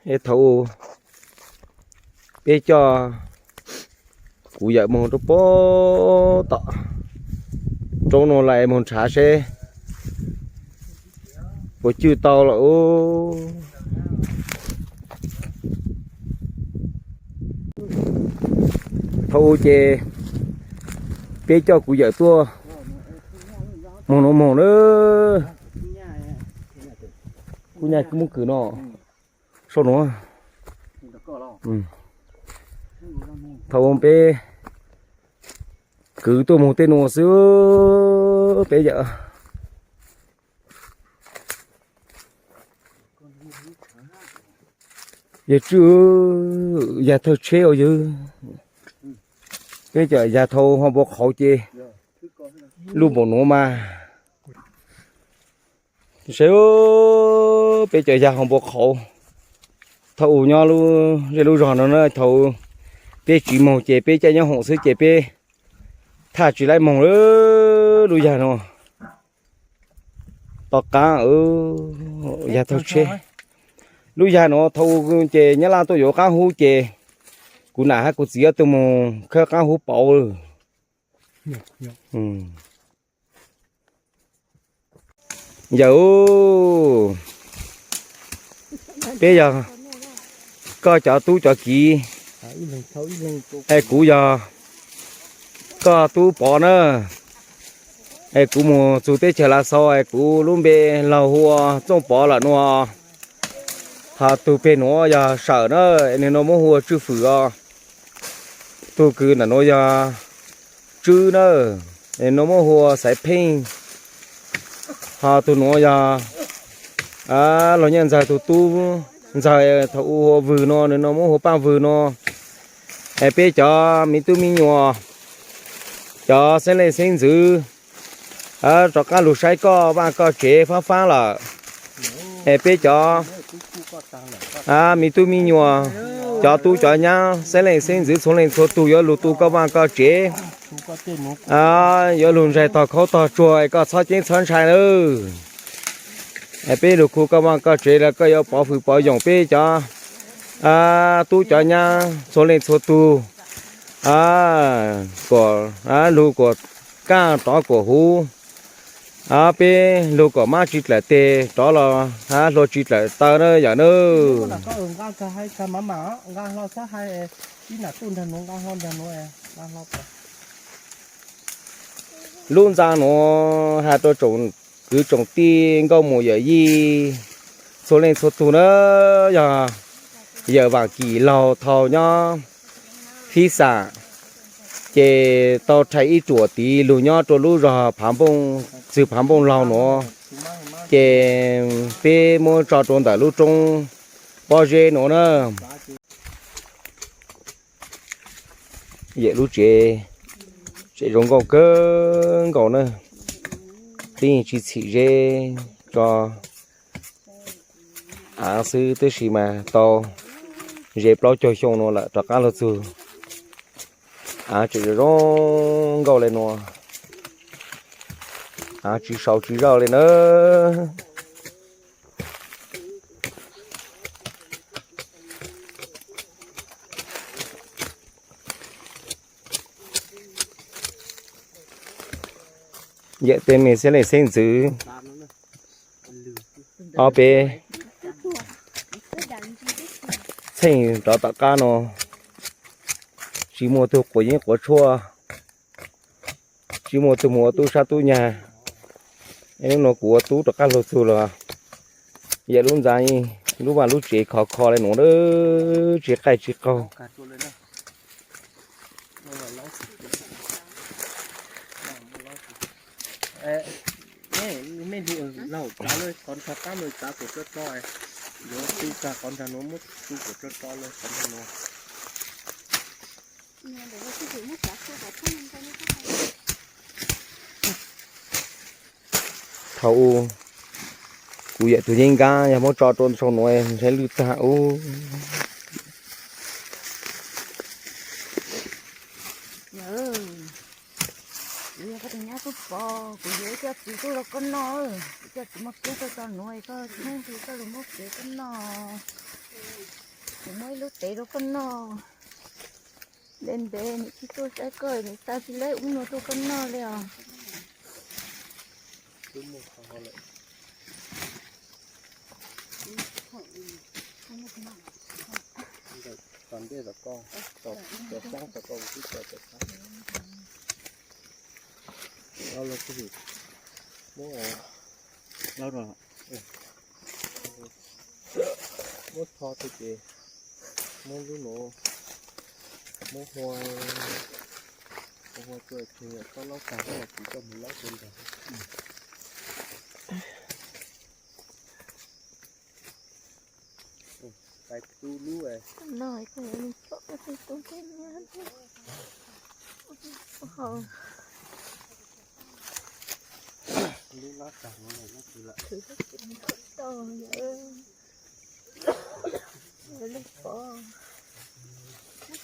Es thaum peb coj kuv yawm moog rau pem tom roob nuav lawm, moog nrhav seb puas cwj tau lawm. Thaum ub ces peb coj kuv yawm tuaj moog nuav moog na. Kuv nyag muab kwm no sau nuav. Thaum ub peb kwv tuaj moog tej nuav xwb peb yawm. Yawg Tswb, yag thawj tsheb os yawg. Peb cov yag thaum ho npua qhauv ces luj npaum nuav mas. Saib, peb cov yag ho npua qhauv. Thaum ub nyob lub zej lub zog no na, thaum peb tsis moog ces peb caij nyob hoom xwb ces peb thaj tsis laib moog lub yag no. Tom qaab, yag thawj tsheb. Lub yag nuav thaum ub ces nyab laj tuaj yuav qaab hub ces kuv nam hab kuv txiv ob tug moog khawb qaab hub pauv. Yawm, peb yog koj cov tub cov kiv, es kuv yog koj tub Pov na. Es kuv mus txug teb chaws Lav Xaus es kuv lub npe laug hu ua Txooj Pov lawm nuav. Ho tug peg nuav yog Sawm na, es nwg nuav muab hu ua Tswj Fwm os. Tug kws ntawm nuav yog Tswb na, es nuav muab hu ua Xaiv Pheej. Ho tug nuav yog Laug Nyiaj Ntxawg tug tub ntxawg thaum ub hu ua Vwg nuav, nwg nuav muab hu ua Paaj Vwg nuav. Es peb cov miv tub miv nyuas, cov xeeb leej xeeb ntxwv, rov qaab lug saib koj vaaj koj tsev faab faab lawm. Es peb cov miv tub miv nyuas, cov tub cov nyab, xeeb leej xeeb ntxwv txhua leej txhua tug yuav lug tu koj vaaj koj tsev, yuav lug ntsaig tog khaub tog tsuag es koj txhob ceeb txhob ntshai lawm. Es peb lug khu koj vaaj koj tsev los koj yuav pov hwm pov yoom peb cov tub cov nyab txhua leej txhua tug, kuas lug kuas kaaj rov kuas huv, peb lug kuas mab tsi dlaim teg rov los hlua tsi dlaim taw na yawm na. Lub ntxa nuav has rua tsoom kwv tsoom tij nkauj muam yawm yij txhua leej txhua tug na, yog yawm Vaam Kim laug thaus nyob Phib Xam, ces tau rhais ib ruam tiv lug nyob rua lub zog Phav Npooj, txwg Phav Npooj laug nuav, ces peb muab tso rua ntawm lub roob pob zeb nuav na. Yawm lub tsev, tsev zoo nkauj kawg nkaus na, tib tsis txhim zeb tso av xwb tab sis mas tau ze plaub caug xyoo nuav lawm rov qab lug txug. Av tseem zoo nkauj le nuav, av tsis sau tsis zauj le na. Yawm tej me xeeb leej xeeb ntxwv, ob peb txheej rov tom qab no, tsis muaj tug quav yeeb quav tshuaj, tsis muaj tug mus ua tub sab tub nyag. Hnub no kuv ua tub rov qab lug txug los, yawm lub ntxa, lub vaj lub tsev khov kho le nuav, tsis qaij tsis qaug. Thaum ub kuv yawm tug yeeb nkab yog muab tso rua sau nuav ntshe lwj tag ub. Tus pom kuv yuav ib co txiv tuaj rau koj noj, ib co txiv muaj kiab tuaj tso nuav, koj hnub twg koj los muab kuv koj noj. Kuv muab ib lub tev rau koj noj. Ntev ntev nws tsis tuaj saib koj, nws xa tsis leb ub no tuaj koj noj li os. Muab tho tso ces muab lub nuav, muab hua, hua tso tseg, txhob laub tag, muab los kuv coj mus laub rau ntawd. Tais tu lub, lub lab tag no lawm.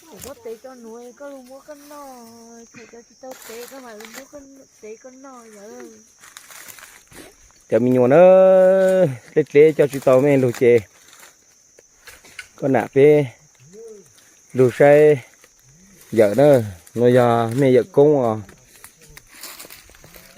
Muab tev tso nuav, koj los muab koj noj, thaum cov tsis tau tev koj mam li muab tev koj noj yawm. Cov me nyuam na, dleb dleb coj tsis tau mej lug ces koj nam peb lug saib yawm na. Nuav yog mej yawm koob os,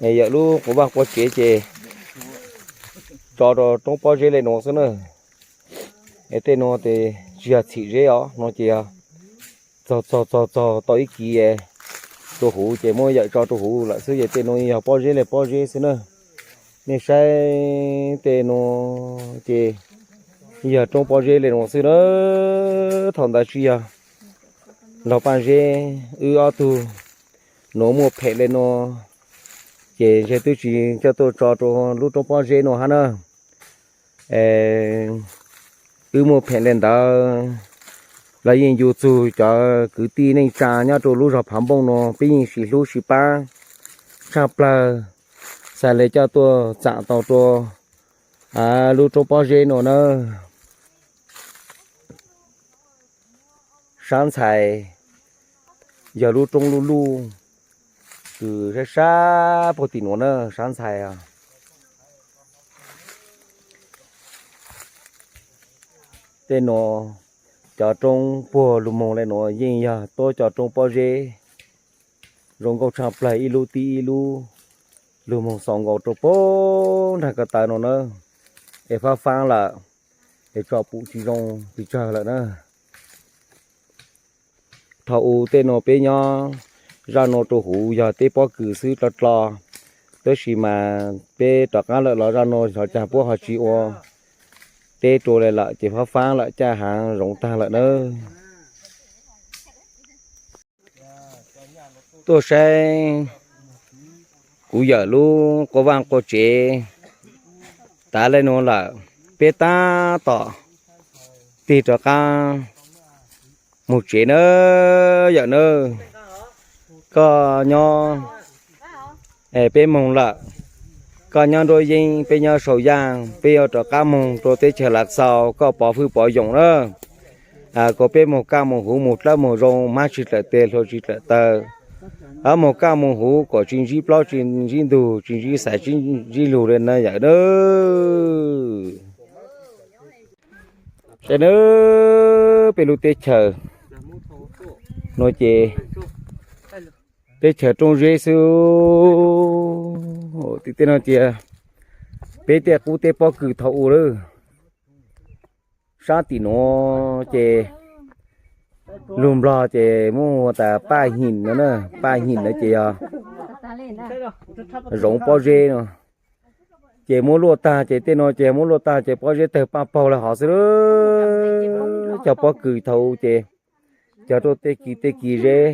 yawm lub quas vaj quas tsev ces tso rau roob pob zeb le nuav xwb na. Es tej nuav tes tsis yog txhim zeb os, nuav ces yog txog txog txog txog tau ib kis rua huv ces muab yawm tso rua huv lawm xwb, ces tej nuav yog pob zeb le pob zeb xwb na. Nej saib tej nuav ces yog roob pob zeb le nuav xwb na. Thaum ntawd tsis yog laug Paj Zeb, wb ob tug nuav muaj phem le nuav ces ntshe twb tsis coj tuaj tso rau lub roob pob zeb nuav hab na. Wb muaj phem le ntawd los yeej yug txug cov kwv tij neej tsa nyob rau lub zog Phav Npooj nuav, peb yeej sis hlub sis pab tshaj plawg, xav le coj tuaj txam tau rua lub roob pob zeb nuav na. Sab ntxhais yog lub roob luj luj kws sab sab puag tim nuav na, sab ntxhais. Tej nuav cov roob puag lug moog le nuav yeej yog tuab cov roob pob zeb zoo nkauj tshaj plawg, ib lub tib ib lub, lug moog xaus nkaus rau puag nraag ko taw nuav na. Es faab faab lawm, es tso pum tsis zoo pes tsawg lawm na. Thaum u tej nuav peb nyob zaj nuav rua huv yog teb pob kws xwb dlua dlua, tab sis mas peb rov qaab lawm los zaj nuav xyov caag puab ho tsis ua teb rua le lawm ces faab faab lawm, caj haav zoov taag lawm na. Tuaj saib kuv yawm lub quas vaaj quas tsev tav le nuav lawm, peb taab tom tig rov qaab moog tsev na yawm na. Koj nyob, peb moog lawm, koj nyob nruab yeeb peb nyob sau yaaj, peb yuav rov qaab moog rua teb chaws Lav Xaus, koj pov hwj pov yoos na. Kuas peb moog kaj moog huv, moog dlawb moog zoo, hmab tsis dlawm teg, hlua tsis dlawm taw, moog kaj moog huv kom tsis ntsib plaub tsis ntsib ntug, tsis ntsib xaiv tsis ntsib lug le na yawm na. Saib na, peb lub teb chaws nuav ces teb chaws rooj zeb xwb. Tim tej no ces peb tej qub teb pob kws thaum u lawm. Sab tim nuav ces lug Nplog ces muab hu tas Paj Him no na, Paj Him no ces yog zoov pob zeb no. Ces muab luaj tag ces tej no ces muab luaj tag ces pob zeb tawg paj paug le hov xwb. Cov pob kws thaum u ces cog rau tej kis tej kis zeb,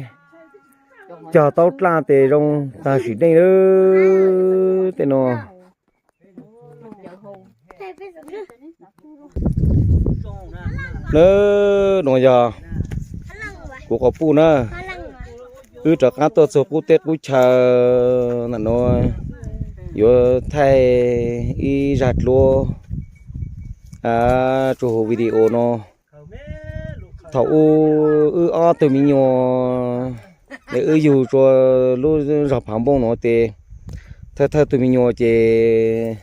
cog taub dlaj tes zoo tag sim neej lawm tej no. Lawm nuav yog kuv quas puj na, wb rov qaab tuaj txug qub teb qub chaw ntawm nuav, yuav thaij ib zag dluab tso huv video no. Thaum u wb ob tug me nyuam es wb yug rua lub zog Phav Npooj nuav tes Thawj thawj tus me nyuam ces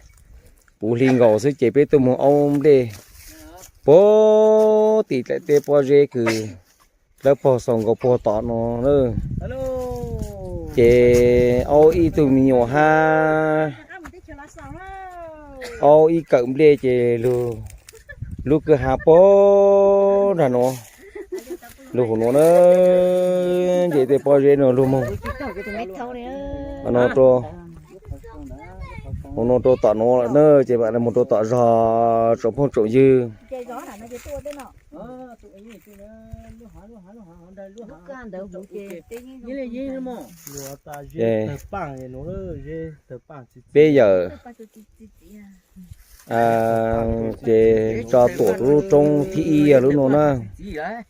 puv hli nkaus xwb ces peb tuaj mus aub nplej puag tim daim teb pob zeb kws dawb paug xaus nkaus puag tom no na. Ces aub ib tug me nyuam hab aub ib kawm nplej ces lug, lub kwj ha puag nram nuav, lug huv nuav na, nce tej pob zeb no lug moog no, huv no rau tom nuav lawm na, ces mam moog rau tom zog tsoom phooj tsoom ywg. Peb yawm, ces tso tuam rau lub roob thib ib yog lub nuav na,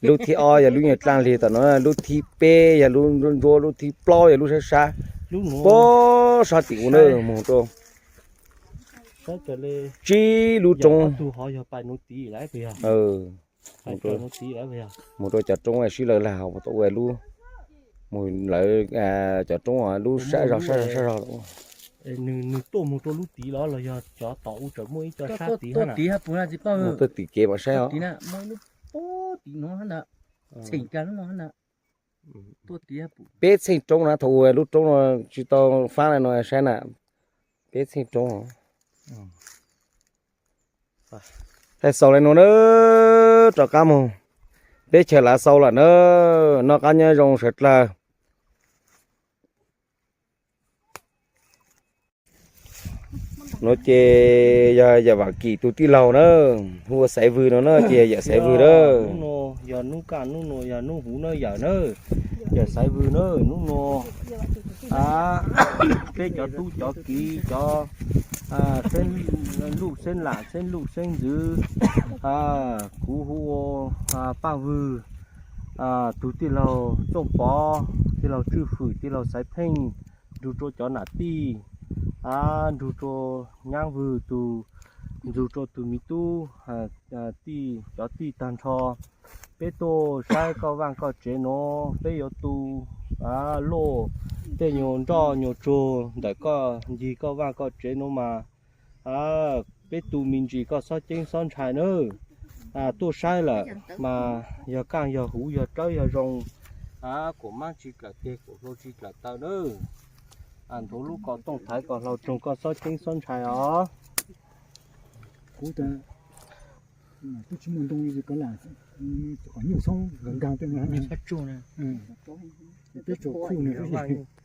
lub thib ob yog lub nyuag dlaaj lig tom nuav, lub thib peb yog lub ntsuab ntsuab, lub thib plaub yog lub sab sab, puag sab tim u na, moog rau tsib lub roob. Moog rau cov roob sib lawv lag hauv tau ua lub, moog lawv cov roob lub sab zog sab zog sab zog. Nws tuaj moog rau lub tid los los yog cov tom u tseem muaj ib co sab tid? Moog tuaj tim kev mam saib os. Peb txheej roob na, thaum ua lub roob no tsis tau faab le no saib na, peb txheej roob. Thaij xaus le nuav na, rov qab moog teb chaws Lav Xau lawm na, noj qab nyob zoo sawv dlawg. Nuav ces yog Yawm Vam Kim tus tij laug na, hu ua Xaiv Vwm no na, ces yog Yawm Xaiv Vwm na. Yog nub kaj nub nua yog nub huv na yawm na, Yawm Xaiv Vwm na, nub nua peb cov tub cov kiv cov xeeb luj xeeb lam xeeb luj xeeb ntxwv, kuv hu ua Paj Vwm, tus tij laug Txooj Pov, tij laug Tswj Fwm, tij laug Xaiv Pheej, nrug rua cov nam tij, nrug rua Nyaab Vwm tus, nrug rua tus me tub, tij, cov tij tag nrho. Peb tuaj saib koj vaaj koj tsev nuav, peb yuav tu luj tej nyuag nroj nyuag tsug ntawm koj ncig koj vaaj koj tsev nuav mas peb tu me ntsis koj xob ceeb xob ntshai nawb. Tuaj saib lawm mas yog kaaj yog huv yog rawb yog zoo, kuas maab tsi dlaws teg kuas hlua tsi dlaws taw nawb. Nthuav lub ko tooj thaiv kom hlau tsoog koj xob ceeb xob ntshai os. Tub tsis muaj ntoo, nyuj xoob nkaag nkaag tej no, peb tsuas khuj nws xwb.